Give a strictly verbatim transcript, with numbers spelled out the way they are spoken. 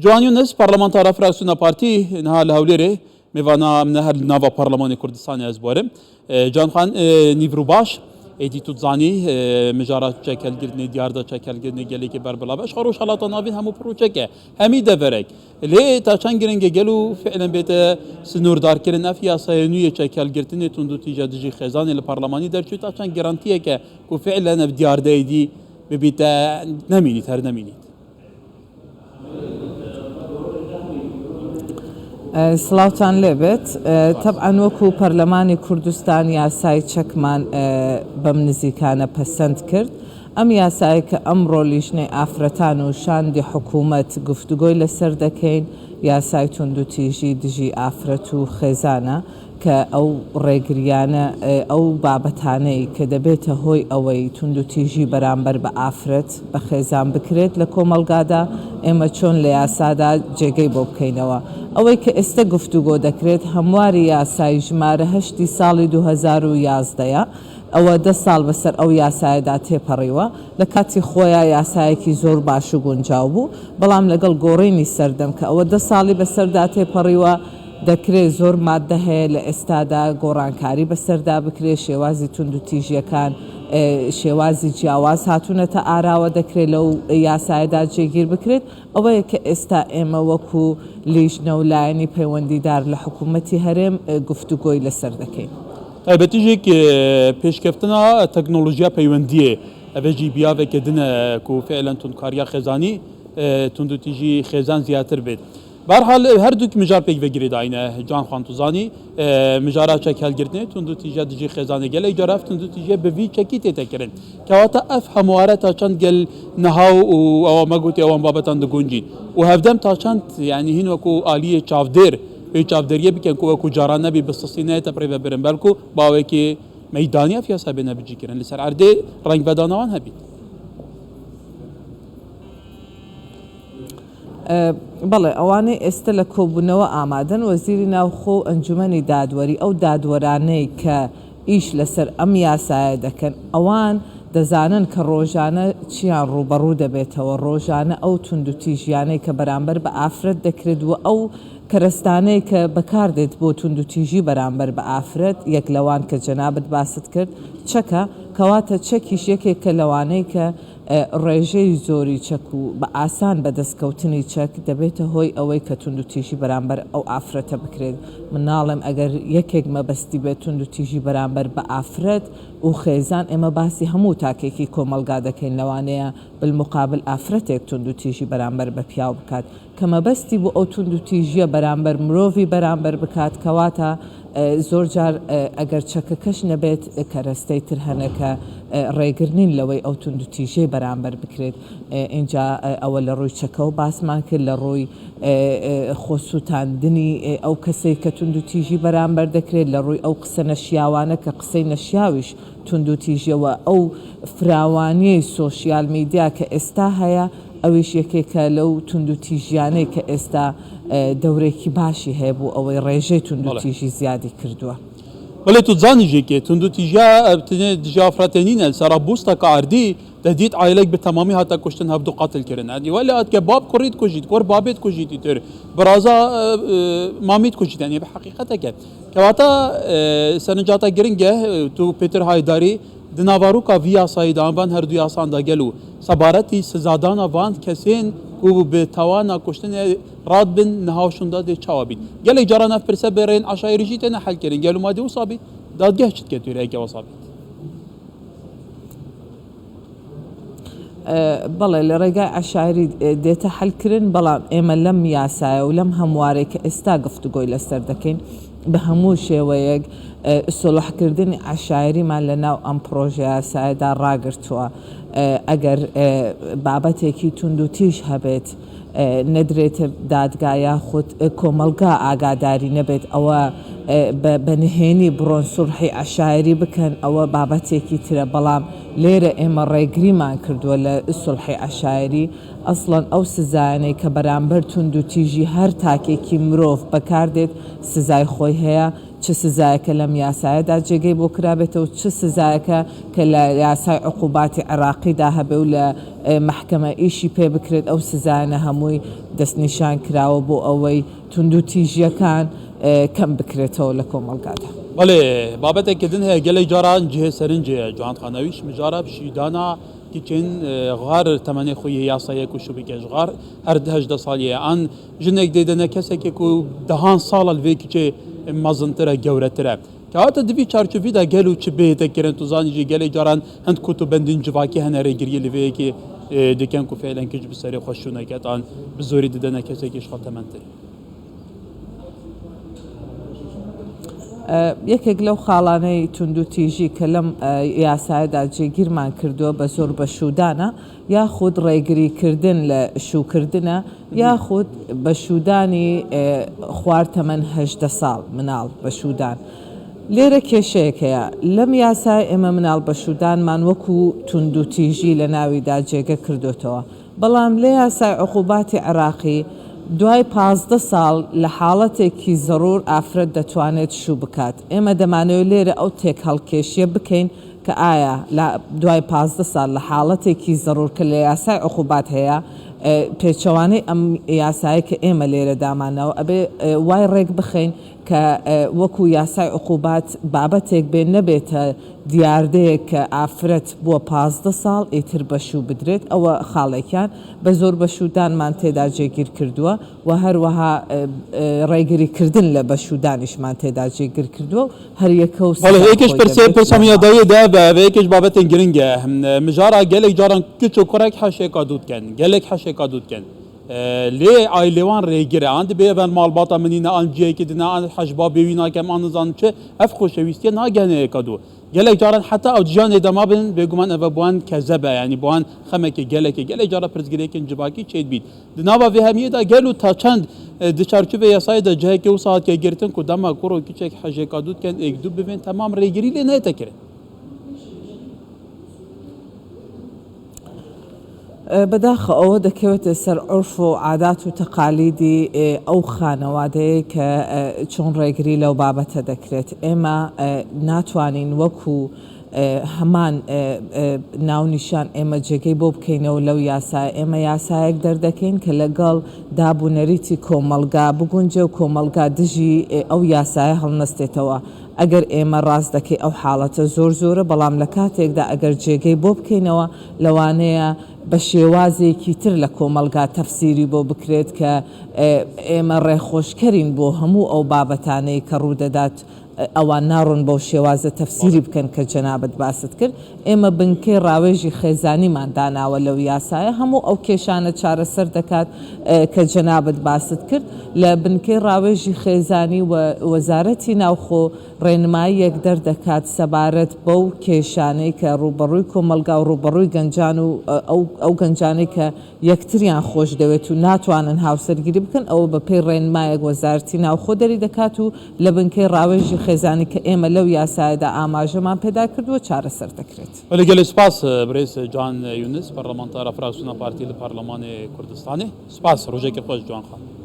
Ciwan Yunus, parlamentara fraksiyona partî, niha li Hewlêrê, mêvana min e her li nava Parlemanê Kurdistanê ez barim. E, Can Xan, e, nîvro baş, êdî tu dizanî, e, mijara çekelgirtinê, diyar da çekelgirtinê gelekê ber bila be. Ji xwe Rojhelata Navîn hemû pir û çek e, hemî deverek. Lê ta çend giring e gelo fiilen bête sinordarkirin ev yasaya nû yê çekelgirtinê tundûtîja dijî xêzanê li parlemanî derçû, ta çend garantiyek e ku fiilen ev diyar de êdî bibîte nemînît, her nemînît. سڵاوتان لێبێت. تەبعەن وەکو پەرلەمانی کوردستان یاسای چەکمان بەم نزیکانە پەسەند کرد. ئەم یاسایە کە ئەمڕۆ لیژنەی ئافرەتان و شاندی حکوومەت گفتوگۆی لەسەر دەکەین، یاسای توندوتیژی دژی ئافرەت و خێزانە کە ئەو ڕێگریانە، ئەو بابەتانەی کە دەبێتە هۆی ئەوەی توندوتیژی بەرامبەر بە ئافرەت بە خێزان بکرێت لە کۆمەڵگادا، ئێمە چۆن لە یاسادا جێگەی بۆ بکەینەوە. ئەوەی کە ئێستە گفتوگۆ دەکرێت هەمواری یاسای ژمارە هەشتی ساڵی دوو هەزار و یازدە یە، ئەوە دە ساڵ بەسەر ئەو یاسایەدا تێپەڕیوە. لە کاتی خۆیان یاسایەکی زۆر باش و گونجاو بوو، بەڵام لەگەڵ گۆڕینی سەردەم کە ئەوە دە ساڵی بەسەردا تێپەڕیوە، دەکرێت زۆر مادە هەیە لە ئێستادا گۆڕانکاری بەسەردا بکرێت، شێوازی توندوتیژیەکان شێوازی جیاواز هاتوونەتە ئاراوە، دەکرێت لەو یاسایەدا جێگیر بکرێت. ئەوەیە کە ئێستا ئێمە وەکو لیژنە و لایەنی پەیوەندیدار لە حکوومەتی هەرێم گفتوگۆی لەسەر دەکەین. تایبەتیژێک پێشکەفتنا تەکنۆلۆژیا پەیوەندیە، ئەvê jî biyaveke din e ku fiilen tundkariya xêzanî, tundûtîjî xêzan ziyadtir bêt. Berhal her du mijar pêk ve girêdayî ne, Can Xan, tu zanî, mijara çekelgirtinê, tundûtîjiya dijî xêzanê, gelek cara ev tundûtîjiye bi vî çekî tête kirin. Kewata ev hemû areta çend gel niha û ewa me gotî ewan babetan diguncîn. Û hevdem ta çend, yanî hîn wekû aliyê çavdêr, pê çavdêriyê bikin ku wekû caran nebî bi sisî neyête bi rê ve birin, belku bawekî meydanî ev yasa bêne bicîkirin. Li ser erdê rengvedana wan hebît. بەڵێ، ئەوانەی ئێستە لە کۆبوونەوە ئامادەن، وەزیری ناوخۆ و ئەنجومەنی دادوەری، ئەو دادوەرانەی کە ئیش لەسەر ئەم یاسایە دەکەن، ئەوان دەزانن کە ڕۆژانە چیان ڕوبەڕوو دەبێتەوە، ڕۆژانە ئەو توندوتیژیانەی کە بەرامبەر بە ئافرەت دەکرێت و ئەو کەرەستانەی کە بەکاردێت بۆ توندوتیژی بەرامبەر بە ئافرەت، یەک لەوان کە جەنابت باست کرد، چەکە، کەواتە چەکیش یەکێکە لەوانەی کە ڕێژەی زۆری چەک و بە ئاسان بەدەستکەوتنی چەک دەبێتە هۆی ئەوەی کە توندوتیژی بەرامبەر ئەو ئافرەتە بکرێت. من ناڵێم ئەگەر یەکێک مەبەستی بێت توندوتیژی بەرامبەر بە ئافرەت و خێزان، ئێمە باسی هەموو تاکێکی کۆمەڵگا دەکەین، لەوانەیە بالمقابل ئافرەتێک توندوتیژی بەرامبەر بە پیاو بکات. کە مەبەستی بۆ ئەو توندوتیژییە بەرامبەر مرۆڤی بەرامبەر بکات، کەواتە زۆر جار ئەگەر چەکەکەش نەبێت، کەرەستەی تر هەنە کە ڕێگر نین لەوەی ئەو توندوتیژیەی بەرامبەر بکرێت. ئینجا ئەوە لە ڕووی چەکەوە باسمان کرد، لە ڕووی خۆسووتاندنی ئەو کەسەی کە توندوتیژی بەرامبەر دەکرێت، لە ڕووی ئەو قسە نەشیاوانە کە قسەی نەشیاویش توندوتیژیەوە، ئەو فراوانیەی سۆشیال میدیا کە ئێستا هەیە، ئەویش یەکێکە لەو توندوتیژیانەی کە ئێستا دەورێکی باشی هەیە بۆ ئەوەی ڕێژەی توندوتیژی زیادی کردووە. بەڵێ، تو زانی jêkê tundûtîjiya, ev tenê dijî afretê nîne, sera bûsteka erdî, tehdît aîlek bi temamî hate kuştin, hevdu qetil kirin. Yanî wele hatike bab kurî dikujît, kur babê dikujît îtir, biraza, e, e, mamî dikujît, yanî bi heqîqeteke. Kewata, e, serinca te giring e, e, tu Pêtir Haydarî di navaroka vî yasayê de, an van her du yasan de gelo sebaretî sizadana van kesên ku bi tawana kuştinê radibin niha şûnda dê çawa bît? Gelek caran ev pirse bi rêyên eşayerî jî têne helkirin. Gelo ma dê wisa bît? Dadgeh çi dike tu rê heke wisa bît? بەڵێ، لە ڕێگای عەشایری دێتە حەلکردن، بەڵام ئێمە لەم یاسایە و لەم هەموارەی کە ئێستا گفتوگۆی لەسەر دەکەین، بە هەموو شێوەیەک سڵحکردنی عەشایریمان لە ناو ئەم پرۆژە یاسایەدا ڕاگرتووە. ئەگەر بابەتێکی توندوتیژ هەبێت، نەدرێتە دادگا یاخود کۆمەڵگا ئاگاداری نەبێت، ئەوە بە نهێنی بڕۆن سوڵحی عەشایری بکەن، ئەوە بابەتێکی ترە، بەڵام لێرە ئێمە ڕێگریمان کردووە لە سوڵحی عەشایری. ئەسڵەن ئەو سزایانەی کە بەرامبەر توندوتیژی هەر تاکێکی مرۆڤ بەکاردێت، سزای خۆی هەیە. Çi sizayeke lem yasayeda cêgey bo kirabête û çi sizayeke ke le yasay uqûbatî Iraqî da hebe û le, e, mehkeme îşî pê bikirêt, ew sizayene hemûyî destnîşan kirawe bo ewey tundûtîjiyekan, e, kem bikirêtewe le komelga de. Belê, babeteke din heye, gelek caran cihê serincê ye, Cihan Xanewîş, mijara bi şîdana kiçên, e, xar temenê xwe yê yasayê ku şû bike ji xar her hejdeh salî ye. An jinek dê dene kesekê ku dehan sala li vê kiçê mezintir e, gewretir e. Kewata di vî çarçovî de gelo çi bihête kirin? Tu zanî jî gelek caran hind kut û bendîn civakî hene rêgiriyê li vê yekê, e, dikin ku fêlen kiç bi serê xwe şû neket an bi zorî didene kesekî ji xwe tementir. E, yekek lew xalaney tundûtîjî ke lem, e, yasayeda cêgîrman kirdo be zor beşûdan e, yaxud rêgirîkirdin le şûkirdin e, yaxud beşûdanî, e, xwar temen hejdeh sal minal beşûdan. Lêre kêşeyek heye. Lem yasayê ême minal beşûdanman wekû tundûtîjî le nawî da cêge kirdotewe. Belam lê yasay uqûbatî Iraqî duay pazdeh sal li haletekî zerûr afret detwanêt şû bikat. Ême demanoyê lêre ew têkhelkêşiye bikeyn ke aya la duay pazdeh sal li haletekî zerûr ke li yasay uqûbat heye, e, pêçewanê em yasayê ke ême lêre damanewe, ebê, e, way rêk bixeyn ke, e, wekû yasay uqûbat babetek bê nebête diyardeyek ke afret bo pazdeh sal êtir beşû bidrêt. Ew e xalekiyan be zor beşûdanman têda cêgîr kirduwe. Ve her wiha, e, e, rêgirîkirdin le beşûdanîşman têda cêgir kirdiwe û her yeke û Belê, siza êkê ji xwe pirsê, de pirsa min ya dayê de ve, ve êkê ji babetên giring e. Him, e, mijara gelek caran kiç û kurek heşêka dû dikin. Gelek heşêka dû dikin. E, lê ailê wan rêgir e. An dibê ev malbata min nîne, an ciyekê dine, an hej babê wî nakem, an nizanim çi. Ev xoşewîstiye nagehne êka dû. Gelek caran heta ew di jiyanê de mabin, bêguman ev e bo wan kezeb e, yanî bo wan xemekê gelekê. Gelek cara pirsgirêkên civakî çêdibît. Di nava vê hemiyê de gelo ta çend, e, di çarçovê yasayê de cihekê wisa hatiye girtin ku dema kur û kiçek hejêka dû dikin, êk dû bivên temam rêgirî lê neyête kirin? E, bedaxa ew dekewete ser urf û adat û teqalîdî, e, ew xanewadeyê ke, e, çûn rêgirî lew babete dekirêt. Ême, e, natwanîn wekû e, heman, e, e, navnîşan ême cêgey bo bikeynew lew yasayê. Ême yasayek derdekên ke legel dab û nerîtî komelga bigunce û komelga dijî, e, ew yasayê helnestêtewe. Eger ême rast dekê ew halete zor zor e, belam le katêk de eger cêgey bo bikeynewe, lewaneye be şêwazêkî tir le komelga tefsîrî bo bikirêt ke, e, ême rêxweşkerîn bo hemû ew babetaneyê ke rû dedat. Ewan narin bew şêwaze tefsîrî bikin ke cenabet basit kir. Ême binkê rawêjî xêzanîman danawe lew yasayê. Hemû ew kêşane çareser dekat, e, ke cenabet basit kir. Le binkê rawêjî xêzanî we, Wezaretî Navxwe rênimayiyek derdekat sebaret bew kêşanê ke rûberûyî komelga û rûberûyî gencan û, e, ew, ew gencanê ke yektirîyan xweş dewêt û natwanin hawsergirî bikin, ew bi pê rênmayek Wezaretî Navxwe derî dekat û li binkey rawêjî xêzanî ke ême lew yasayê de amajeman pêda kirdiwe çareser dekirêt. Belê, gelê spas, birêz Can Yunus, parlamentara Fraksiyona Partiyê li Parlemanê Kurdistanê. Spas, rojekê xweş, Can Xan.